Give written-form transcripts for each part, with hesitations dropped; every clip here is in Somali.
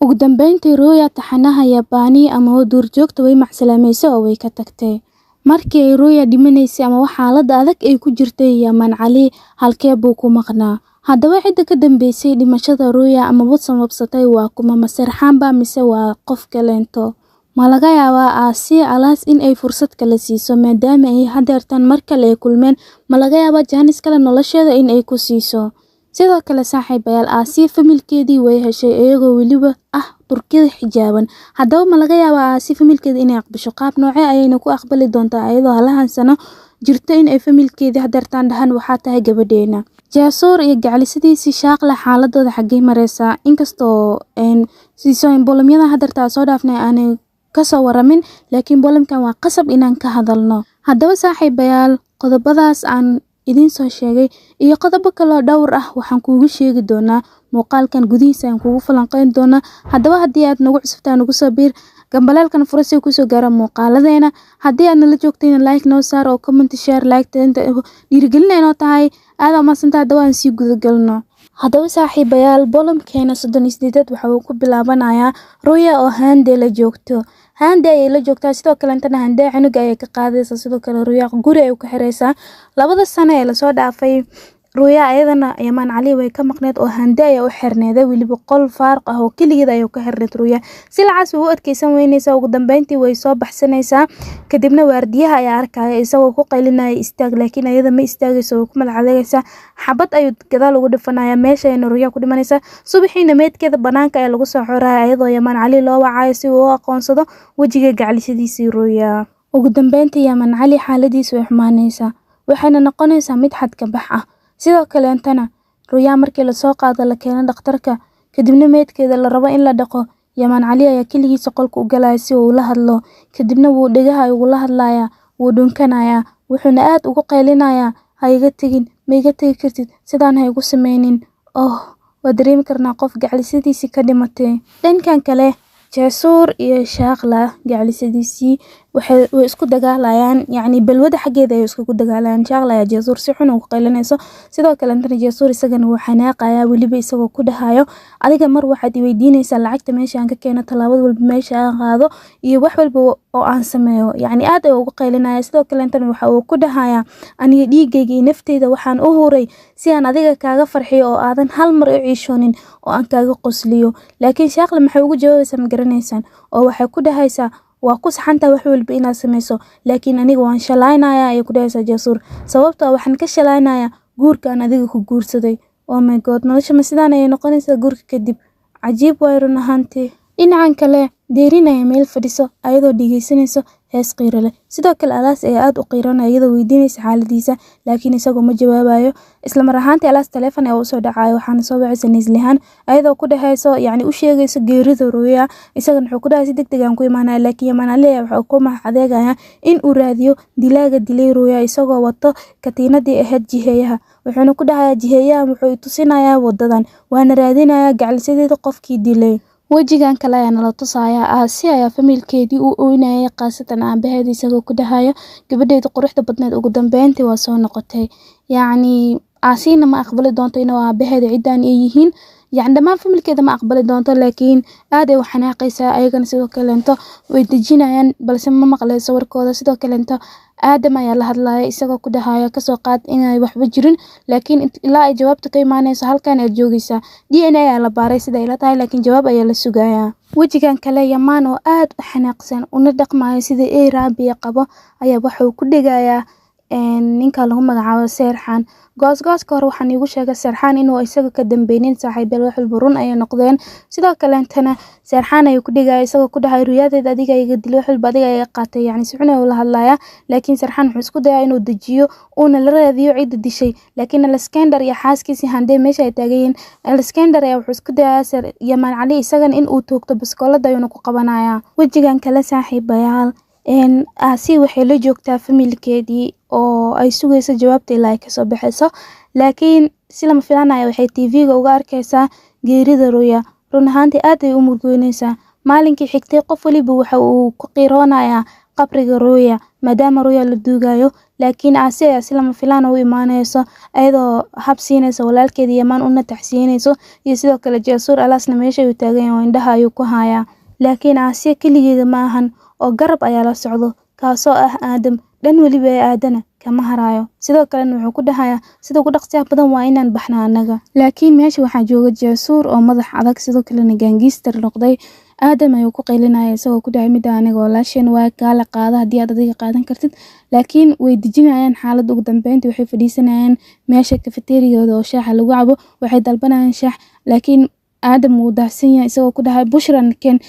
Ugu dambeyntii, Ruya taxanaha Yabani ama duurjoogta way macsalaameysay oo way ka tagtay. Markii ay Ruya dhimanaysay ama wax xaaladda adag ay ku jirtay, Yaman Cali halkee buu ku maqnaa? Haddaba cidda ka dambeysay dhimashada Ruya amaba sababsatay waa kuma? Ma Serxaan ba mise waa qof kaleento? Ma laga yaabaa Aasiya Alaas in ay fursad kale siiso maadaama ay hadeertan mar kale ay kulmeen? Ma laga yaabaa jaanis kale nolosheeda in ay ku siiso? Sidoo kale saaxiibayaal, Aasiya familkeedii way heshay iyagoo weliba ah Turkida xijaaban. Haddaba ma laga yaabaa Aasiya familkeeda inay aqbasho? Qaab noocee ayayna ku aqbali doontaa iyadoo halahan sano jirto in ay familkeedii hadeertaan dhahan waxaa tahay gabadheena? Jaasuur iyo gacalisadiisii Shaaqla xaaladooda xaggee mareysaa? Inkastoo siisooyin bolamyada hadeertaa soo dhaafnay aanay kasoo waramin, laakiin bolamkan waa qasab inaan ka hadalno. Haddaba saaxiibayaal, qodobadaas aan idiin soo sheegay iyo qodobo kaloo dhowr ah waxaan kuugu sheegi doonaa muuqaalkan gudihiisa, ayaan kuugu falanqeyn doonaa. Haddaba haddii aad nagu cusubtaa, nagu soo biir, gambaleelkan furo si kusoo gaara muuqaaladeena. Haddii aad nala joogtayna, like noo saar oo comment, share, like inta dhiirigelin noo tahay. Aad umahadsantahay. Haddaba aan sii gudagalno. Haddaba saaxiibayaal, bolamkeena 38aad waxa uu ku bilaabanayaa Ruya oo Hande la joogto. Hande ayay la joogtaa, sidoo kalentana Hande cunuga ayay ka qaadaysaa. Sidoo kale Ruya guri ay ku xiraysaa. 2da sano ee lasoo dhaafay Ruya ayadana Yamaan Cali way ka maqneed oo Hande ayaa u xirneeday, weliba qol faaruq ah oo keligeed ayay ka xirneed Ruya. Silacaas way u adkeysan weynaysaa, ugu dambeyntii way soo baxsanaysaa. Kadibna waardiyaha ayaa arkaya isagoo ku qaylinaya istaag, laakiin ayada ma istaagayso, way ku madax adeegaysaa. Xabad ayuu gadaal ugu dhifanayaa, meesha ayayna Ruya ku dhimanaysaa. Subaxiina meydkeeda banaanka ayaa lagu soo xoraya iyadoo Yamaan Cali loo wacayo si uu u aqoonsado wejiga gacalisadiisii Ruya. Ugu dambeyntii Yamaan Cali xaaladiisu way xumaanaysaa, waxayna noqonaysaa mid xadka bax ah. Sidoo kaleentana Ruya markii lasoo qaado la keeno dhakhtarka, kadibna meydkeeda la rabo in la dhaqo, Yamaan Cali ayaa keligiisa qolka u galaya si uu ula hadlo. Kadibna wuu dhegaha ugula hadlayaa, wuu dhunkanayaa, wuxuuna aad ugu qaylinayaa, ha iga tegin, ma iga tegi kartid, sidaan ha igu sameynin. Oh, waa dareemi karnaa qof gacalisadiisii ka dhimatay. Dhankan kale Jaasuur iyo Shaaqla gacalisadiisii way isku dagaalayaan, yacni balwada xaggeeda ay iskugu dagaalayaan. Shaaqla ayaa Jaasuur si xun ugu qaylinayso. Sidoo kalentana Jaasuur isagana wuu xanaaqayaa, weliba isagoo ku dhahayo, adiga mar waxaad i weydiinaysaa lacagta meesha aan ka keeno, tallaabada walba meesha aan qaado iyo wax walba oo aan sameeyo. Yacni aad ayuu ugu qaylinaya. Sidoo kalentana waxa uu ku dhahayaa, aniga dhiigayga iyo nafteyda waxaan u huray si aan adiga kaaga farxiyo oo aadan hal mar u ciishoonin oo aan kaaga qosliyo. Laakiin Shaaqla maxay ugu jawaabaysaa ma garanaysaan? Oo waxay ku dhahaysaa, waa ku saxantahay wax walba inaad sameyso, laakiin aniga waan shalaynayaa, ayay ku dhahaysaa Jaasuur, sababtoo waxaan ka shalaynayaa guurka aan adiga ku guursaday. Oh my God, nolosha ma sidaan ayay noqonaysaa guurka kadib? Cajiib waay run ahaantii. Dhinacan kale Deerin ayaa meel fadhiso ayadoo dhegeysanayso hees qiiro leh. Sidoo kale Alaas ayaa aad u qiiranaya iyadoo weydiinaysa xaaladiisa, laakiin isagu ma jawaabayo. Isla mar ahaantii Alaas taleefon ayaa usoo dhacayo, waxaana soo wacaysa Neslihan ayadoo ku dhahayso, yacni u sheegayso geerida Ruya. Isagana wuxuu ku dhahay si degdeg aan ku imaanaya, laakiin Yamaan Ali ayaa wuxuu ku madax adeegaya in uu raadiyo dilaaga dilay Ruya isagoo wato katiinadii ahayd jiheeyaha. Wuxuuna ku dhahayaa jiheeyaha wuxuu i tusinayaa wadadan, waana raadinayaa gacalisadeeda qofkii dilay. Wejigan kale ayaa nala tusayaa Aasiya ayaa familkeedii u ooynayay, khaasatan aabaheed, isagoo ku dhahayo gabadheeda quruxda badneed ugu dambeyntii waa soo noqotay. Yacni Aasiyana ma aqbali doonto inuu aabaheeda ciddaan ay yihiin, yacni dhammaan familkeeda ma aqbali doonto, laakiin aad ay u xanaaqaysaa. Ayagana sidoo kaleento way dejinayaan, balse ma maqlayso warkooda. Sidoo kaleento Aadam ayaa la hadlaya isagoo ku dhahaya kasoo qaad inay waxba jirin, laakiin ilaa ay jawaabta ka imaanayso halkan aad joogaysaa. DNA ayaa la baaray sida ay la tahay, laakiin jawaab ayaa la sugayaa. Wejigan kale Yamaan oo aad u xanaaqsan una dhaqmayo sida ey raabiya qabo ayaa wuxuu ku dhigayaa ninka lagu magacaabo Serxaan. Goosgooska hore waxaan iigu sheegay Serxaan inuu isaga ka dambeynin. Saaxiibayaal, wax walba run ayay noqdeen. Sidoo kaleentana Serxaan ayuu ku dhigaya isagoo ku dhahay ruyadeeda adiga iga dilay, wax walba adiga iga qaatay, yacni si xun ayuu ula hadlayaa. Laakiin Serxaan wuxuu isku dayaa inuu dejiyo uuna la raadiyo cidda dishay, laakiin Alexander iyo xaaskiisii Hande meesha ay taagan yihiin. Alexander ayaa wuxuu isku dayaa Yamaan Cali isagana in uu toogto, baskoolada ayuuna ku qabanayaa. Wejigan kale saaxiibayaal, Aasiya waxay la joogtaa familkeedii oo ay sugayso jawaabta ilaa ay kasoo baxayso, laakiin si lama filaanaya waxay TV-ga uga arkaysaa geerida Ruya. Run ahaantii aad ay u murgoynaysaa. Maalinkii xigtay qof waliba waxa uu ku qiroonayaa qabriga Ruya. maadaama Ruya la duugayo. Laakiin Aasiya ayaa si lama filaan u imaanayso, ayadoo hab siinaysa walaalkeeda Yamaan una taxsiinayso, iyo sidoo kale Jasuur. Alaasna meesha ayuu taagan yahay oo indhaha ayuu ku hayaa. Laakiin Aasiya keligeeda ma ahan oo garab ayaa la socdo, kaasoo ah Aadam. Dhan weliba ee aadana kama harayo. Sidoo kalena wuxuu ku dhahayaa sida ugu dhaqsiyaha badan waa inaan baxnaa annaga. Laakiin meesha waxaa jooga Jasuur oo madax adag, sidoo kalena gangster noqday. Aadam ayuu ku qaylinaya isagoo ku dhahay, "Midda aniga walaasheen waa, kaala qaada haddii aad adiga qaadan kartid." Laakiin way dejinayaan xaaladda. Ugu dambeyntii waxay fadhiisanayaan meesha cafeteriagooda oo shaaxa lagu cabo. Waxay dalbanayaan shaax, laakiin Aadam wuu daahsan yahay, isagoo ku dhahay, "Bushran ken."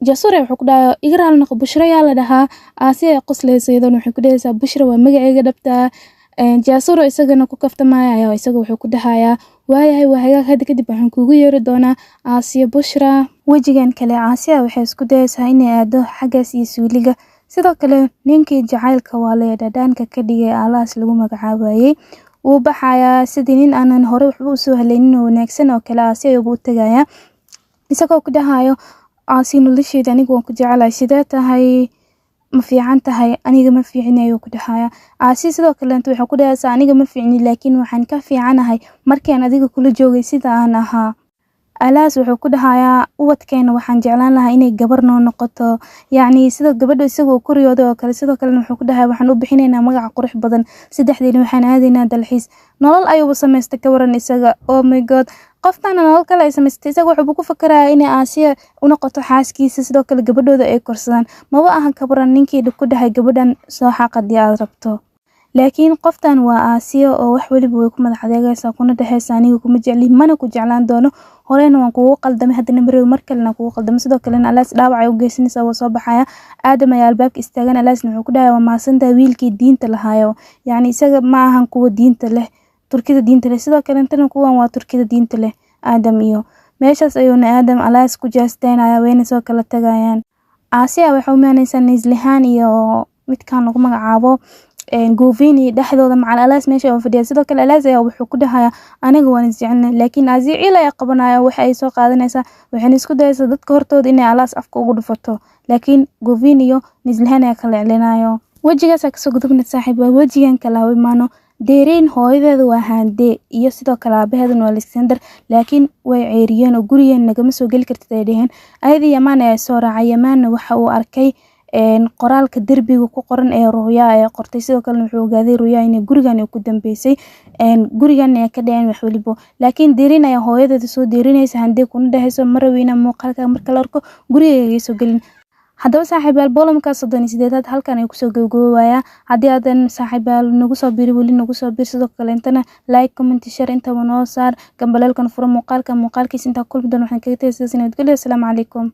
Jasuur wuxuu ku dhahay, "Iga raali noqo, Bushra yaa la dhahaa?" Aasiya qoslaysa iyadoona waxay ku dhahaysaa, "Bushra waa magacayga dhabta." Jasuur oo isagana ku kaftamaya ayaa isaga wuxuu ku dhahayaa, "Waayahay, waa hagaag, hadda kadib waxaan kuugu yeeri doonaa Aasiya Bushra." Wejigan kale Aasiya waxay isku dayaysaa inay aado xaggaas iyo suuliga. Sidoo kale ninkii jacaylka waalay dhadhaanka ka dhigay, Alaas lagu magacaabayay, wuu baxayaa sidii nin aanan hore waxba usoo haleynin oo wanaagsan oo kale. Aasiya ayuuba u tagayaa isagoo ku dhahayo, "Aasi, nolosheeda anigu waan ku jecelahay, sidee tahay? Ma fiican tahay?" "Aniga ma fiicni," ayuu ku dhahayaa. Aasi sidoo kaleeto waxay ku dhahaysaa, "Aniga ma fiicni, laakiin waxaan ka fiicanahay markaan adiga kula joogay sida aan ahaa." Alaas wuxuu ku dhahayaa, "Ubadkeena waxaan jeclaan lahaa inay gabar noo noqoto, yacni sida gabadha isagoo ku riyooday oo kale." Sidoo kalena wuxuu ku dhahayaa, "Waxaan u bixinaynaa magaca qurux badan, saddexdeena waxaan aadaynaa dalxiis." Nolol ayuuba samaystay, ka waran isaga? Oh my God, qoftana nolol kale ay samaystay. Isaga wuxuuba ku fakarayaa inay Aasiya u noqoto xaaskiisa, sidoo kale gabadhooda ay korsadaan. Maba ahan, ka waran ninkii ku dhahay, "Gabadhan soo xaq haddii aad rabto"? Laakiin qoftan waa Aasiya oo wax weliba way ku madax adeegaysaa, kuna dhahaysa, "Aniga kuma jecli, mana ku jeclaan doono. Horeyna waan kugu qaldamay, haddana marew mar kalena kugu qaldamay." Sidoo kalena Alaas dhaawac ay u geysanaysaa, waa soo baxaya. Aadam ayaa albaabka istaagan. Alaasna wuxuu ku dhahay, "Waa mahadsantahay, wiilkii diinta lahaayo." Yacni isaga ma ahan kuwa diinta leh, Turkida diinta leh. Sidoo kalentana kuwan waa Turkida diinta leh, Aadam iyo meeshaas ayuuna Aadam Alaas ku jeesteynaya, wayna soo kala tagayaan. Aasiya waxay u imaanaysaa Neslihan iyo midkan lagu magacaabo Govini dhexdooda. Macal Alaas meesha oo fadhiya. Sidoo kale Alaas ayaa wuxuu ku dhahayaa, "Aniga waan isjecelnahay." Laakiin Aasiya ciil ayaa qabanaya. Waxa ay soo qaadanaysaa, waxayna isku dayaysaa dadka hortooda inay Alaas afka ugu dhufato, laakiin Govini iyo Neslihan ayaa kala celinayo. Wejigaas kasoo gudubna, saaxiib, waa wejigan kale ha imaano. Derein hooyadeeda waa Hande iyo sidoo kale aabaheeduna waa Alexander, laakiin way ceeriyeen oo gurigeen nagama soo geli kartid ay dheheen. Ayadii Yamaan ayaa soo raacay. Yamaanna waxa uu arkay qoraalka derbiga ku qoran ee Ruya ay qortay. Sidoo kalena wuxuu ogaaday Ruya inay gurigan ay ku dambeysay, gurigan ay ka dhaceen wax walibo. Laakiin Derin ayaa hooyadeeda soo deerinaysa Hande, kuna dhahayso, "Ma rabo inaan muuqaalka marka la arko gurigayga soo gelin." Haddaba saaxiibayaal, bölümka 38aad halkan ay kusoo gabagaboobayaa. Haddii aadan saaxiibayaal nagu soo biri weli, nagu soo bir. Sidoo kaleentana like, comment, share intaba noo saar, gambaleelkan furo. Muuqaalka muuqaalkiisa intaa kulmi doon waxaan kaga tagay sidaas nabadgelyo. Asalaamu calaykum.